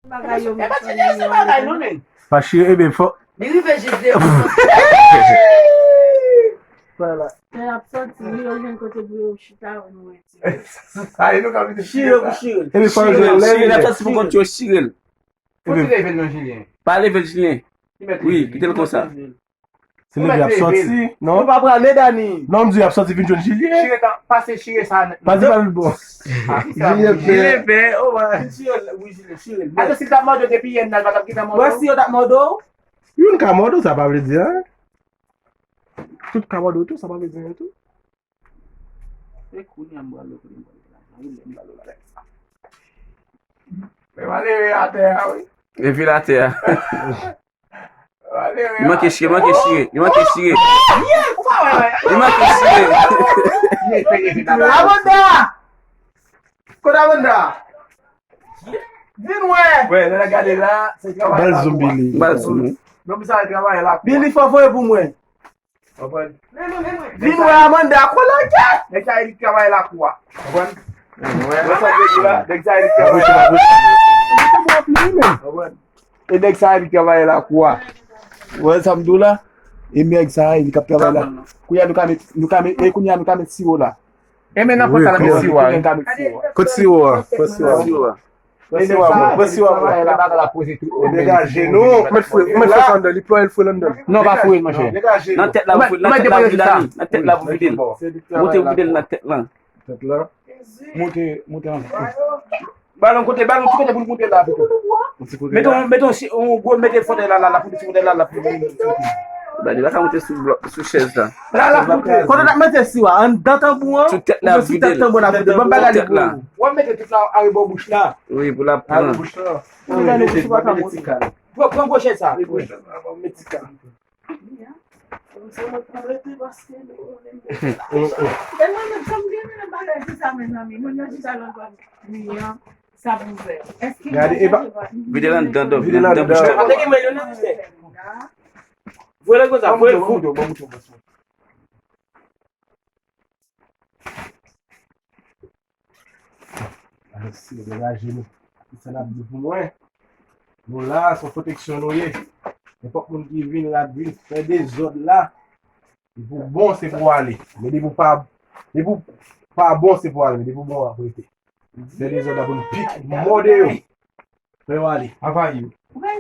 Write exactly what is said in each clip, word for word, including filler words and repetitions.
Bagay yo, e pa ti jan se bagay non, men. Pa chire, ebyen, fò. Li rive jis devan. Vwala. Lè y ap soti, yo jwenn kote pou yo chita, wè nou wè. Sa e nou ka vin chire pou chire. Ebyen, fò yo jwenn lè chire, lè chire. Pou kont yo chire l. Ebyen, leve l non, Jilyen. Pa leve l, Jilyen. Wi, kite l konsa. Se leve y ap soti, non? Ou pa prale, Dani. Non, m di y ap soti vin jwenn Jilyen. Chire tan, pase chire sa nèt. Pase pa l bon. Jilyen pè, o wa. Chire l, wi, Jilyen, chire l. Atò, si l t ap mòde w depi yè, n al pa t ap gentan mòde w. Bon, si yo t ap mòde w? Youn ka mòde w, sa pa vle di anyen. Tout ka mòde w tou, sa pa vle di anyen tou. Se kounye a m pral ofri mwen lajan wi, lè m pral ofri sa. Men malere atè a, wi. Epi l atè a. Li manke chire, li manke chire, li manke chire. Li manke chire. Amanda! Kote Amanda? Vin wè! Wè, lè n ap gade la, se travay la. Bal zoom, Billy. Bal zoom. Non, men sa travay la. Billy, fò voye pou mwen. Konprann? Vin wè Amanda, kolage! Nèg sa li travay lakou a. Konprann? Wè sa m di la, nèg sa li travay lakou a. Konprann? E nèg sa li travay lakou a. Wè sa m di w la? E nèg sa li k ap travay la. Kounye a nou ka met, nou ka met, e kounye a nou ka met siwo la. E men nan pòt la, nan met siwo a. Kounye a nou ka met siwo a. Kot siwo a? Kot siwo a? Pran siwo a, pran siwo a, pran. Degaje nou. Ou mèt foure, ou mèt foure sa anndan, li plwaye l foure l anndan. Non, pa foure l, monchè. Degaje nou. Nan tèt la, ou vide l, nan tèt la, ou vide l. Nan tèt la, ou vide l. Monte, ou vide l nan tèt la. Tèt la. Monte, monte anndan. Ba l yon kote, ba l yon ti kote pou l monte la pito. Yon ti kote la. Mete yon, mete yon si, yon gwo, mete fòtèy la, la, la, pou ti fòtèy la, la, pou li. Ba li pa ka monte sou blòk, sou chèz la. La, la, pou li. Kote w t ap mete siwo a? Anndan tanbou an? Sou tèt la, oubyen sou tèt tanbou an ap vide? Ban m bagay li pou ou. W ap mete tout la arebò bouch la. Wi, pou l ap pran. Arebò bouch la. Ou mete, mete ti kal. Pran, pran gwo chèz sa. Mete ti kal. Mwen menm, sa m gen nan bagay se sa, mezanmi. Moun yo chita lòt bò mi an, sa pou fè. Gade, e pa. Vide l anndan, vide l anndan bouch la. Voye l konsa, voye l. Mèsi, degaje nou. Ki sa n ap di pou mwen? Nou la, se yon pwoteksyon nou ye. Nenpòt moun ki vin la, vin fè dezòd la, depi w bon, se pou w ale. Men depi w pa, depi w pa bon, se pou w ale. Men depi w bon, w ap rete. Fè dezòd la pou n pik, mòde yo. Fè yo ale. Anvayi yo.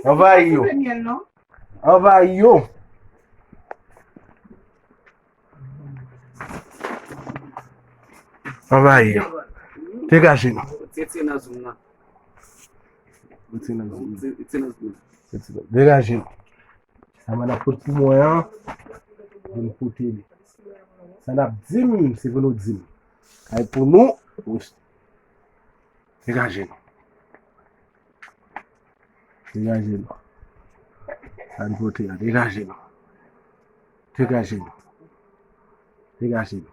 Anvayi yo. Anvayi yo. Anvayi yo. Degaje nou. Retire nan zoom nan. Retire nan zoom nan. Retire nan zoom nan. Degaje nou. Sa m ap pot pou mwen an, pou n pote li. Sa n ap di m, se pou nou di m. Kay pou nou, degaje nou. Degaje nou. Sa n pote a, degaje nou. Degaje nou. Degaje nou.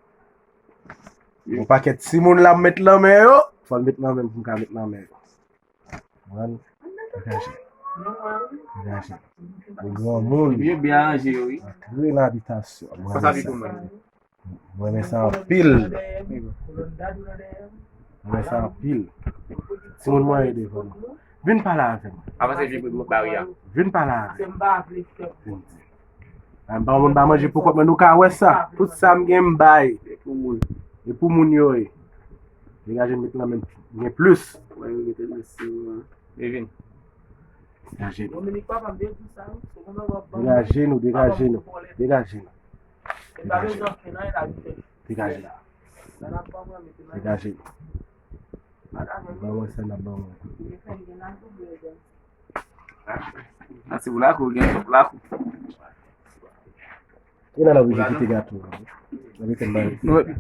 Yon pakèt timoun la m met nan men yo, fò l met nan men m pou m ka met nan men yo. Konprann? Degaje. Degaje. Yon granmoun. Yo byen aranje yo, wi. Antre nan abitasyon. Mwen renmen sa. Mwen renmen sa anpil. Mwen renmen sa anpil. Timoun mwen yo devan nou. Vin pale avè mwen. Avanse jwe pou mwen bari a. Vin pale avè mwen. Vin di. A, m pa yon moun ba manje pou kòb mwen, nou ka wè sa. Tout sa m gen, m bay. E pou moun. E pou moun yo ye. Degaje m met nan men m gen plis. Mwen yo rete nan siwo a. Vin. Degaje nou. Degaje nou, degaje nou. Degaje nou. Degaje nou. Degaje nou. Degaje nou. Ban mwen sa n ap ban mwen. A, si w lakou, gen chòp lakou. Ou la, la oblije kite gato a.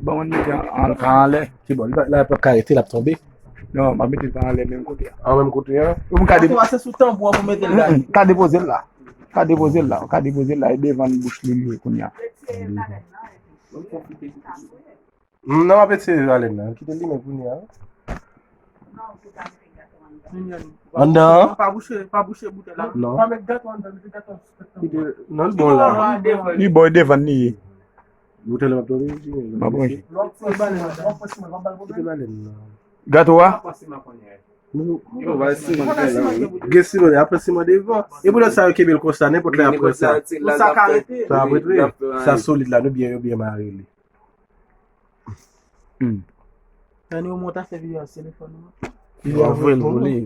Ban mwen mete an, an, an anlè. Ki bò? Li pa, la, pa ka rete, l ap tonbe. Non, m ap mete l pa anlè menm kote a. An menm kote a? Ou ka depo-, gato a se sou tanbou an pou mete l la. Mm, mm. Ka depoze l la. Ka depoze l la. Ka depoze l la. E devan bouch li, li ye kounye a. Mm, non, m ap etire valèn nan. Kite l limen kounye a. Anndan an? Pa bouche, pa bouche boutèy la. Non. Pa met gato anndan, mete gato sou tèt tanbou. Kite, non, l bon la. Li bon, e devan li ye. Boutèy la p ap tonbe, m ap branche. Kite valèn nan. Gato a? Nou gen siman devan. Apre siman devan. E pou lòt sa yo kenbe l konsa, nenpòt lè apre sa. Sa ap ret wi. Sa solid la, nou byen, yo byen mare li. Ann yo monte a fè videyo a sou telefòn ou. Yo anvoye l pou li.